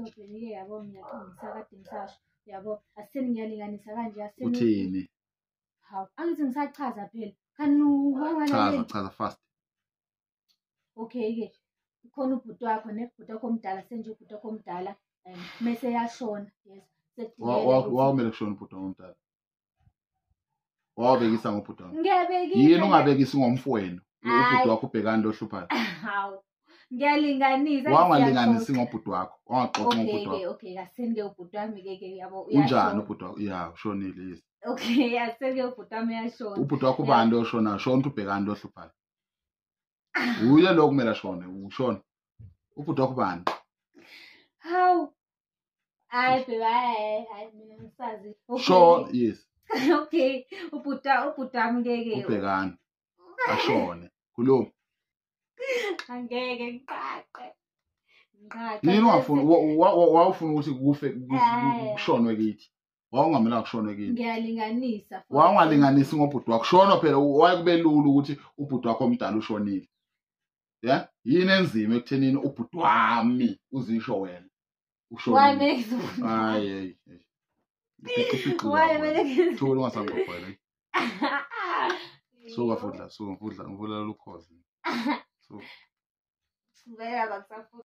So bheke yabo mina ngisakade ngisasho yabo aseni ngiyalinganisa kanje aseni. Uthini? Hawu, angithi ngisachaza phela. Khani Chaza, chaza fast. Okay ke. Khona ubhuti wakho ne bhuti wakho omdala senje ubhuti wakho omdala mese yashona. Yes. Wawumele kushona ubhuti wakho omdala. Wawubekisa ngobhuti wakho. Ngiyabekisa. Yini ungabekisi ngomfowenu? Ubhuti wakho ubhekani lo hluphayo. Hawu. Ngiyalinganisa. Wangalinganisi ngobhuti wakho. Wangaxoxa ngobhuti wakho. Okay, aseni ke ubhuti wami ke yabo. Unjani ubhuti wakho? Yeah, ushonile yes. Okay, aseni ke ubhuti wami uyashona. Ubhuti wakho ubani lo oshonayo? Shona ukuthi ubhekani lo hluphayo. Uye lo kumele ashone, ushona. Ubhuti wakho ubani? Hawu. Hayi bebe, hayi mina ngisazi. Sure, yes. Okay, ubhuti wami ke. Ubhekani. Ashone. Khuluma. Angeke ngiqaqe. Ngiqaqe. Yini ungafuni wawufuna ukuthi kufe kushonwe kithi. Wawungamelanga kushonwe kithi. Ngiyalinganisa. Wawungalinganisi ngobhuti wakho. Shona phela wayekube lula ukuthi ubhuti wakho omdala ushonile. Yeah? Yini enzima ekuthenini ubhuti wami uzisho wena. Ushonile. Hayi hayi. Why Thula ungasangixoxela. Suka futhi la, suka mfudla, ngivula lukhozi. Suka. Vela bakusafuna.